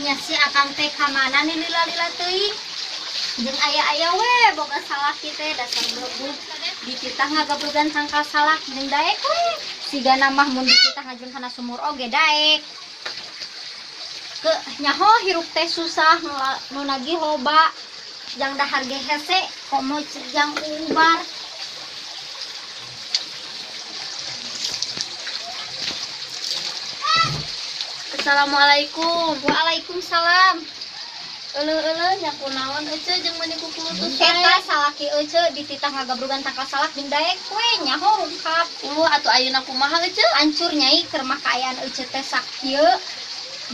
Nya si akang teh ka mana nih lila-lila teuing. Jeung aya-aya we boga salaki teh dasar belebug. Dititah ngagabrugan tangkal salak jeung daek we. Sigana mah mun dititah ngajeng kana sumur oge daek. Ke nyaho hirup teh susah nu nagih loba. Jang dahar ge hese komo jang ubar. Assalamualaikum. Waalaikumsalam. Euleuh-euleuh nya kunaon ece jeung meuni kukulutus Eta wae. salaki ece dititah ngagabrugan tangkal salak jeung daek we nyaho rungkap. Uluh atuh ayeuna kumaha ece? Ancur nyai keur mah kaayaan ece teh sakieu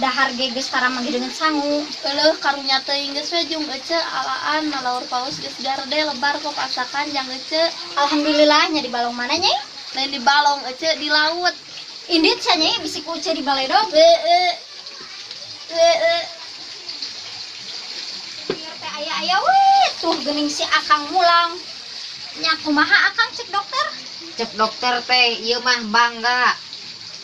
dahar ge geus tara manggih dengan sangu. Euleuh karunya teuing geus we jung ece alaan malaur paus geus garde lebar kok asakan jang ece. Alhamdulillah nya di balong mana nyai? Lain di balong ece di laut. Indit sia nyai bisi ku ece di baledog. Heeh. Heeh. Biar teh aya-aya we tuh geuning si akang mulang. Nya kumaha akang cek dokter? Cek dokter teh ieu mah bangga.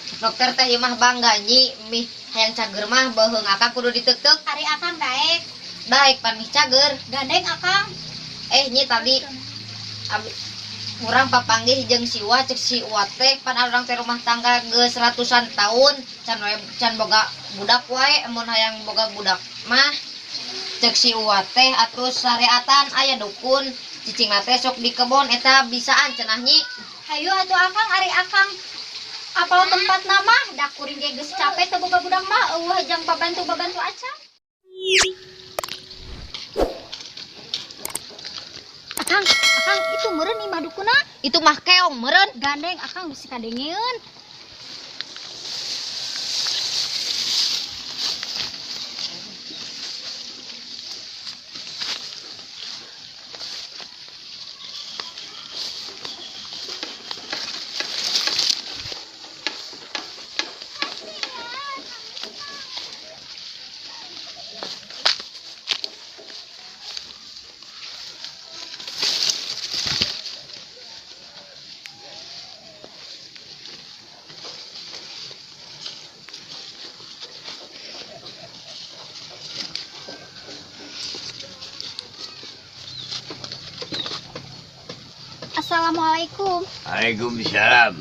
Cek dokter teh ieu mah bangga nyi mih hayang cager mah beuheung akang kudu diteukteuk. Ari akang daek. Daek pan mih cager. Gandeng akang. Nyi tadi abi urang papanggih jeung si Uwa, cek si Uwa teh pan urang teh rumah tangga geus ratusan tahun can we can boga budak wae mun hayang boga budak mah cek si Uwa teh atuh syariatan aya dukun cicingna teh sok di kebon eta bisaan cenah nyi. Hayu atuh akang ari akang apal tempat nama da kuring ge geus capek teu boga budak mah eueuh jang pabantu-babantu acan. Akang, akang itu meureun imah dukuna. Itu mah keong meureun. Gandeng akang bisi kadengeun. Assalamualaikum. Waalaikumsalam.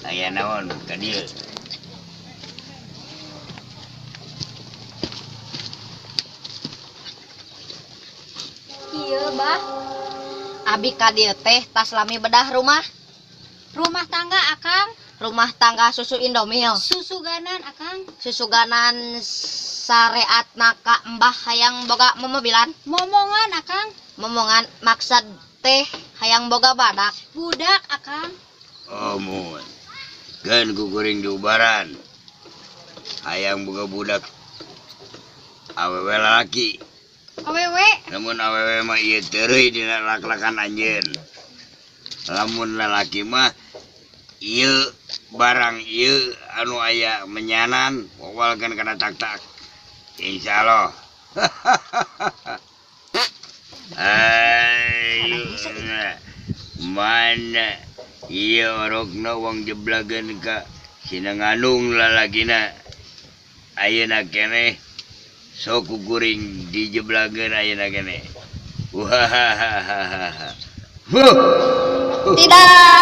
Aya naon ka dieu? Ieu, Bah. Abi ka dieu teh tas lami bedah rumah. Rumah tangga akang. Rumah tangga susu Indomil. Susuganan akang. Susuganan syariat maka mbah hayang boga momobilan. Momongan akang. Momongan maksad teh hayang boga badak. Budak akang. Oh mun. Keun kukuring diubaran. Hayang boga budak. Awewe lalaki. Awewe. Namun awewe mah ieu teureui dina lak-lakan anjeun. Lamun lalaki mah ieu barang ieu anu aya menyanan wawalkeun kana tak-tak. Insyaallah. Ayo mana ieu orokna wong jeblageun ka sinanganung lalakina. Ayeuna keneh sok kukuring dijeblageun ayeuna keneh. Wah. Tidak.